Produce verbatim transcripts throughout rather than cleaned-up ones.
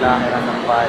Daerah sampai.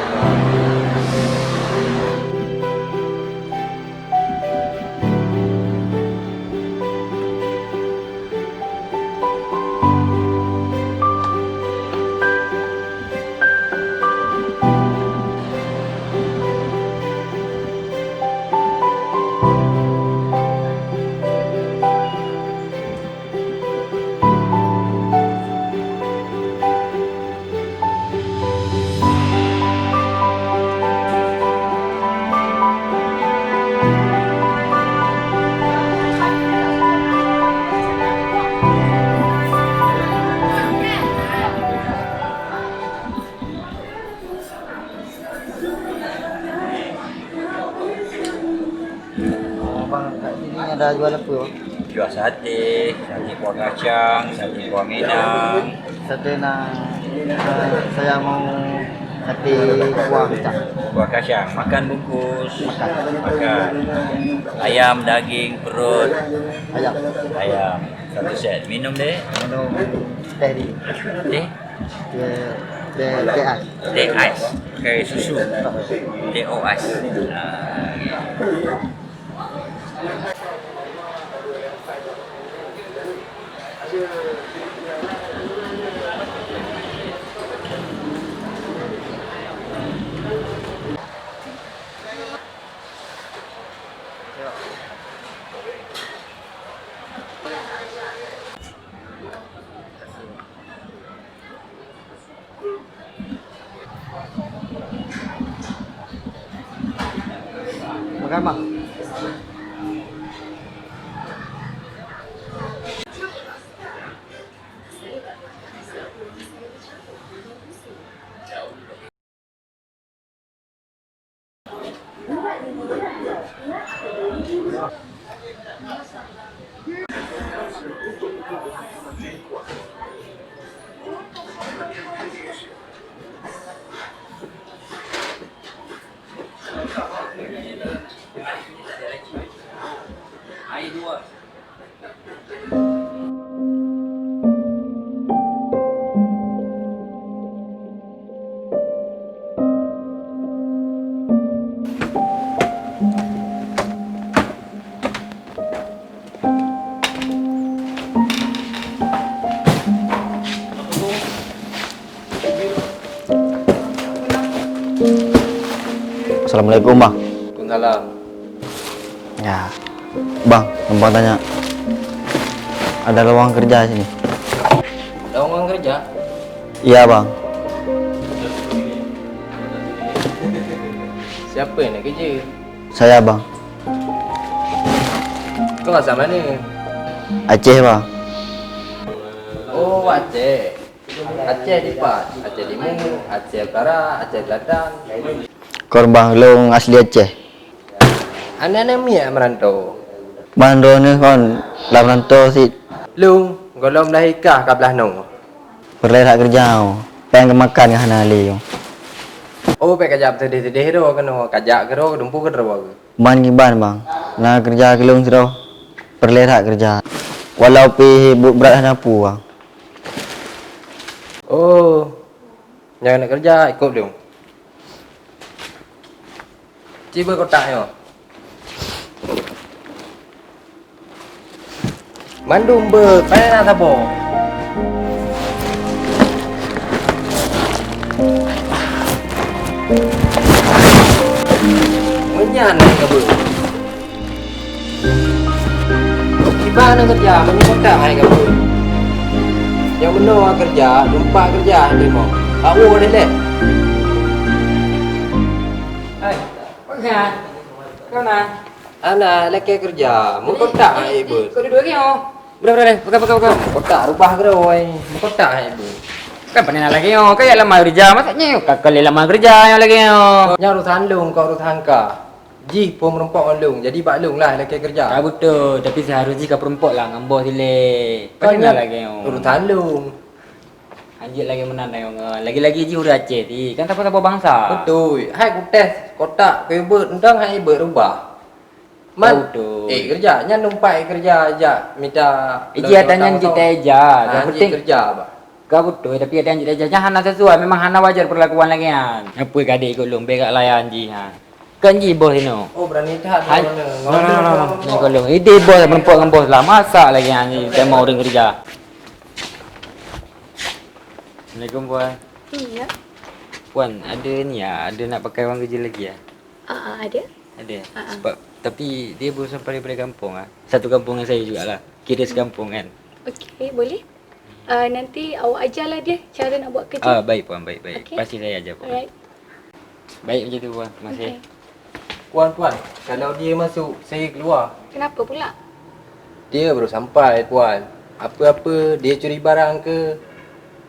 Oh, bang, kat sini ada jual apa, bang? Jual sate, sate buah kacang, sate buah minang. Sate na, eh, saya mau sate buah kacang. Buah kacang, makan bungkus. Makan. Makan. Ayam, daging, perut. Ayam. Ayam. Satu set. Minum deh. Minum teh dulu. Teh? Teh, teh, teh ais. Teh ais. Pakai susu. Teh O ais. Ah, ya. Makan, bang. Assalamualaikum, Bang. Waalaikumsalam. Ya. Bang, numpang tanya. Ada lowongan kerja sini? Lowongan kerja? Iya, Bang. Siapa yang nak kerja? Saya, Bang. Kau asal mana? Aceh, Bang. Oh, Aceh. Aceh dipat? Aceh Timu, Aceh Utara, Aceh Selatan. Kon, Bang, lôn asli Aceh. Aneuk-aneuk miet merantau? Bang, droeneuh kon lam rantau cit. Lôn, gohlom lahé kah ka blah nyoe. Peureulèe that keureuja, oh. Péng keu makan ka hana lé, oh. Oh, bèk kajak teuh-teuh droe keunoe, kajak keudroe, dumpeue keudroe. Ban kiban, Bang. Na keureuja keu lôn sidroe. Peureulèe that keureuja. Walau pih buet brat hana peue, Bang. Oh, nyang keuneuk keureuja ikot lôn. Ci beuet kotak nyoe. Mandum beuet, pane na saboh. Meunyan hai ka beuet. Kiban nyang keureuja, meunyoe kotak hai ka beuet. Nyang meunoe keureuja, dumpat keureuja hai teurimong. Ka woe deh lé. Hai, peugah. Kau na? Ana lakèe keureuja, meukotak hai beuet. Kau duduk lagi, oh. Udah, udah, udah. Peugah, peugah, peugah. Meukotak rubah keudroe. Meukotak hai beuet. Kan pane na lagèe nyoe, kan ya lama keureuja, masa nyoe ka kali lama keureuja nyoe lagèe nyoe. Nyan urusan lôn, kon urusan kah. Jih phôn meurumpok ngon lôn, jadi bak lôn lah lakèe keureuja. Ka beutôi, tapi seuharôh jih ka peurumpok lah ngon boh silèe. Pane na lagèe nyoe. Urusan lôn. Hanjeuet lagèe meunan tanyoe ngon, lagi-lagi jih ureueng Aceh ti, kan saboh-saboh bansa. Beutôi, hai kutéh kotak keu beuet, eunteuk hai beuet rubah. Man, beutôi. Eh, keureuja, nyan numpak keureuja jak mita. Ija tanyong cit ija, nyang penting keureuja, bah. Ka beutôi, tapi ada yang tidak jajan hana sesuai, memang hana wajar perlakuan lagi nyan. Apa gadek ikut lôn, bèk layan jih, ha. Kan jih bos inoe. Oh, berani that. Hai. No, no, no, no, no. Ni kalau ini bos, menumpuk dengan bos lah. Masa lagi nyan ni, tema orang kerja. Assalamualaikum, Puan. Iya. Puan, ada ni ya, ada nak pakai wang kerja lagi ya? Ah, ah, ada. Ada. Ah, ah. Sebab, tapi dia baru sampai daripada kampung ah. Satu kampung dengan saya jugalah. Kira sekampung kan. Okey, boleh. Ah, nanti awak ajarlah dia cara nak buat kerja. Ah, baik puan, baik, baik. Okey. Pasti saya ajar puan. Alright. Baik macam tu puan. Terima kasih. Okey. Puan, puan, kalau dia masuk, saya keluar. Kenapa pula? Dia baru sampai, puan. Apa-apa dia curi barang ke?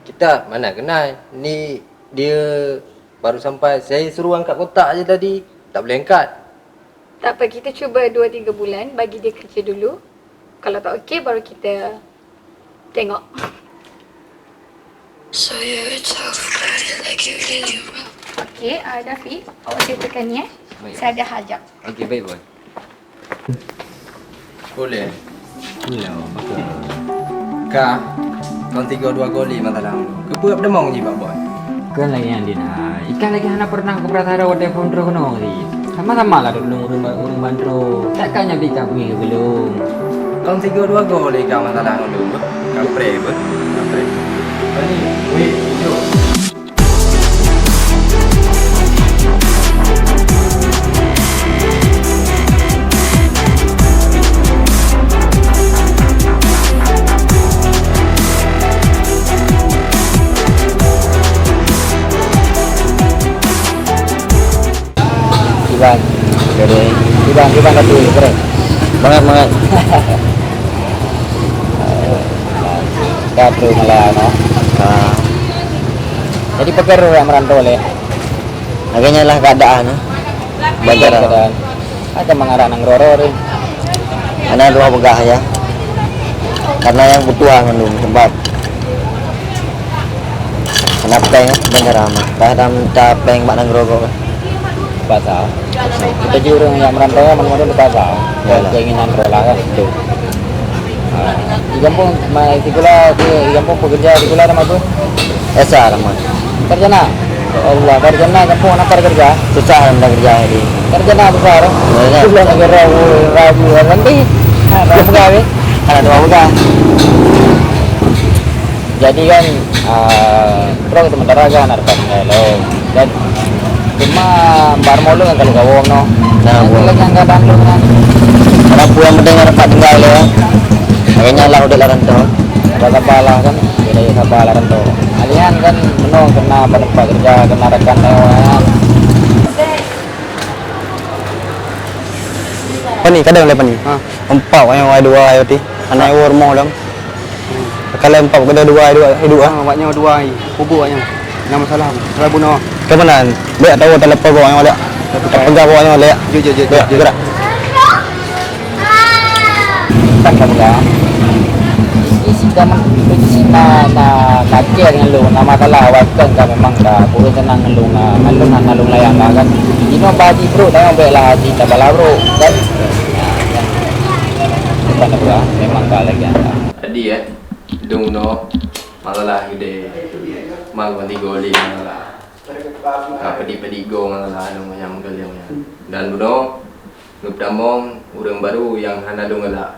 Kita mana kenal. Ni dia baru sampai. Saya suruh angkat kotak aja tadi, tak boleh angkat. Tak apa, kita cuba dua tiga bulan, bagi dia kerja dulu. Kalau tak okey, baru kita tengok. So you talk about it like you really wrong. Okey, ah, Dafi, awak ceritakan ni eh. Baik. Saya ada hajat. Okey, baik, Boy. Boleh. Hello, baka. Ka, kon tiga dua goli masalah. Keupeu ap demong ji bak Boy. Kon lagèe nyan, Din, hai. Ikan lagèe hana pernah kupeurasa ada watèe phôn droe keunoe, Din. Sama-sama lah dulu ureueng, ureueng bandro. Takkan nyan bika bui keu geulong. Kon tiga dua goli ka masalah ngon lôn, beuh. Kapreh, beuh. Kapreh. Ani, weh, jom. Iban. Jadi, Iban, Iban satu, keren. Bangat, bangat. Ka trok malam, no. Ah. Jadi, pakon roh nyang meurantau lé? Lagèe nyan lah keuadaan, no. Bandar. Keadaan. Ada mangarah nang roro ni. Hana dua peugah ya. Karena nyang butuh mandum sebab hana péng, bandar amat. Dah dah minta péng bak nang roro. Terpaksa. Kita ji ureueng nyang meurantau kan, mandum-mandum terpaksa. Yalah. Keinginan rela kan, itu. Ha. Di kampung, ma-, sikula, di, di kampung pekerja sikula nama apa? Esa nama. Sarjana? Allah, sarjana kampung hana pekerja? Susah dalam kerja ini. Sarjana besar. Yalah. Belum lagi rabu, rabu, nanti. Ha, belum pegawai. Ada dua pegang. Jadi kan, ah, terus sementara kan ada tinggai lom. Dan cuma bar mulu kan kalau kawom no. Nah, buah. Lagi yang kadang lom kan. Karena pulang penting ada tinggai lom. Makanya lah udah larang tu. Ada sabar lah kan. Kita ya sabar larang tu. Alian kan menung kena tempat kerja, kena rekan lewat. Pani, kadang leh pani. Ha. Empat, yang ada dua, ayo ti. Anak ha. Rumoh dalam. Kalau empat kedua dua, dua, dua. Ha, awaknya dua ai. Kubur awaknya. Nama salah? Salah bunuh. Ke mana? Dia tak tahu telepon kau yang ada. Telepon kau yang ada. Jom, jom, jom, jom. Gerak. Tak ada. Isi, isi kamu, isi na, na, na care ngon lôn, na masalah awai kan ka memang ka, bukan senang ngon lôn, na, ngon lôn, na, ngon lôn layang ka kan. Inoe ba haji brok, tayong bèk lah haji, tak bala brok, kan? Bukan apa, memang ka lagi anda. Tadi, eh, dong no, masalah gede, mang tiga lima masalah. Ka pedi-pedi go masalah, anu, nyang meugaleng nyan. Dan bunoe, Geutamong ureueng barô nyang hana lôn galak.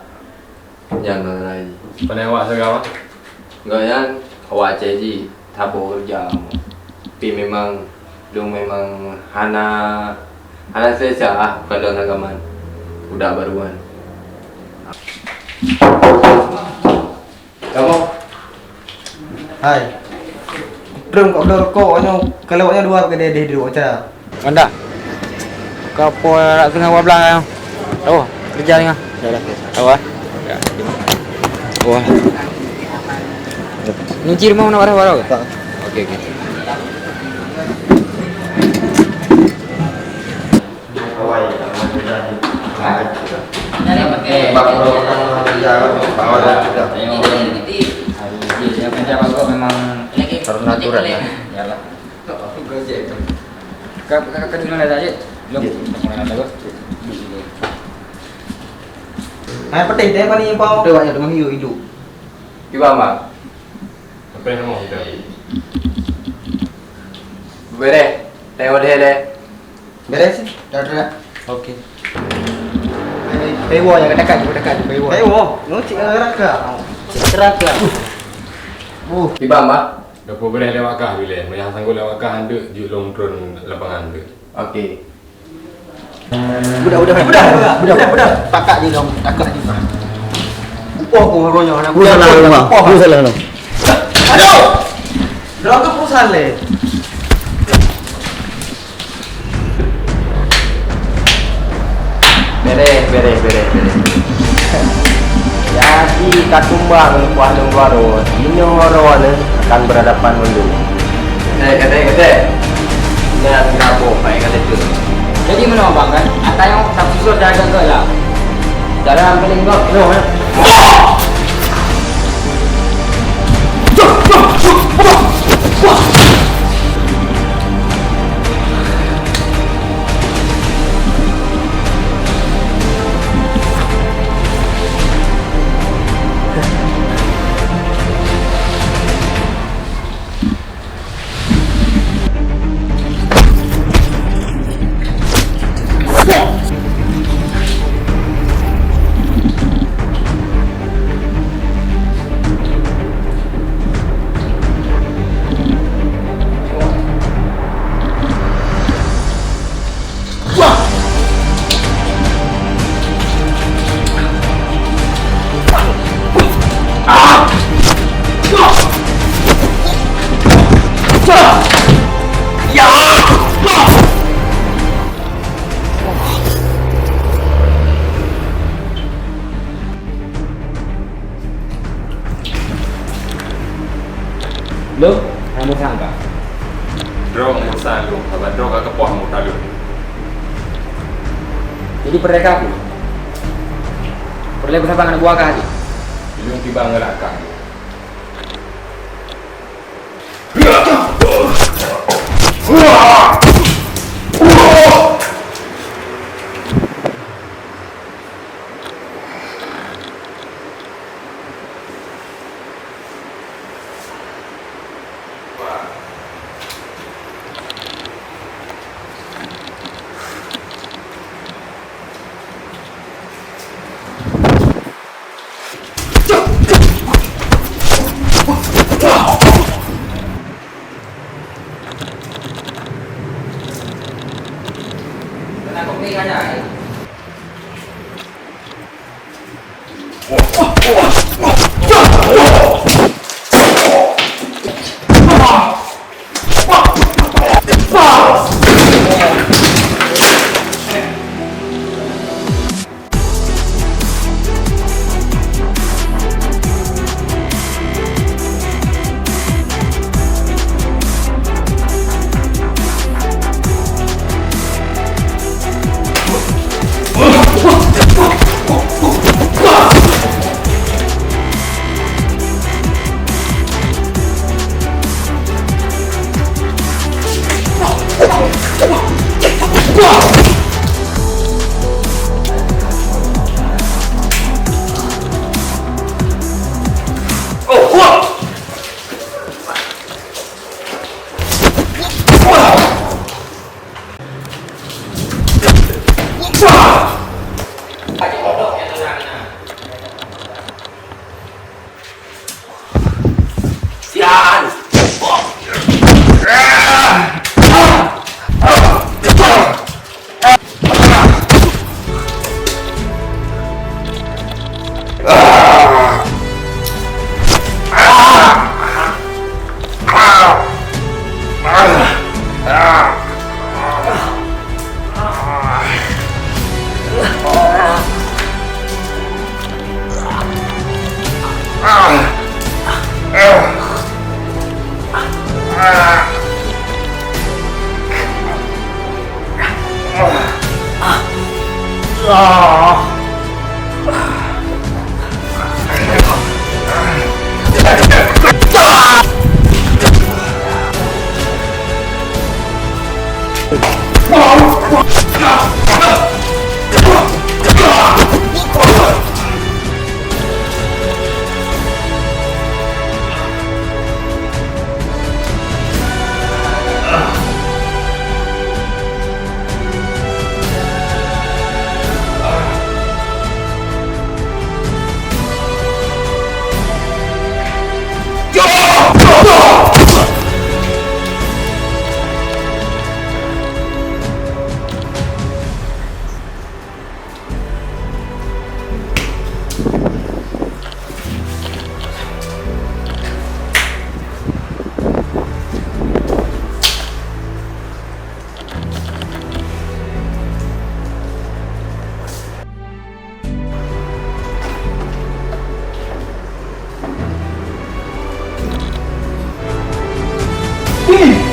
Nyan na rai. Pane awak saga, Mak? Gobnyan awak Aceh jih, saboh keureuja kamoe. Tapi memang, lôn memang hana, hana selesa ah, bukan lôn hana gaman. Budak baruan. Kamoe. Hai. Trôn kok bloe rukok awak nyoe, kalau awak nyoe dua pakai deh, deh, deh, deh, oca. Manda. Kau po nak tengah dua belas nyoe. Oh, kerja tengah. Ya dah. Tahu ah? Ya. Wah. Nyuci rumah nak wadah-wadah ke? Tak. Okey, okey. Memang karena aturan lah. Yalah. Ka, ka, ka, ka, Hai, peuteh teh, pani pau? Teh, banyak teman hiu hidup. Kiban, Bang? Payah rumoh kita. Beres. Tayue deh leh. Beres. Dah, dah. Oke. Paywoh nyang katakan, katakan paywoh. Paywoh. Nyoe cit raka. Cit raka. Uh. Tiba, Mbak. Dah peuberes lewat kah bileh. Meunyo sanggup lewat kah, handeuk jeuet lôn tron lapangan tu. Oke. Budak, budak, budak, budak, budak, budak. Pakak je dong, takut je. Upah ku roh nyoe, anak budak. Ku salah lôn, Mak. Ku salah lôn. Aduh! Droe ke perusahaan leh? Beres, beres, beres, beres. Jadi, ka tumbang kuah lôn baru, jinoe roh akan berhadapan ngon lôn. Eh, kete, kete. Nyan kamoe pai ka teuka. Jadi meunoe bang kan, ata nyang sab susur dah agak lah. Dalam paling bak noh ya. Lôn hana meurusan kah? Droe meurusan lôn, sabab droe ka geupoh anggota lôn. Jadi peureulèe kah? Peureulèe beusaban ngon buah kah? Lôn tiba ngon lakah. Ih,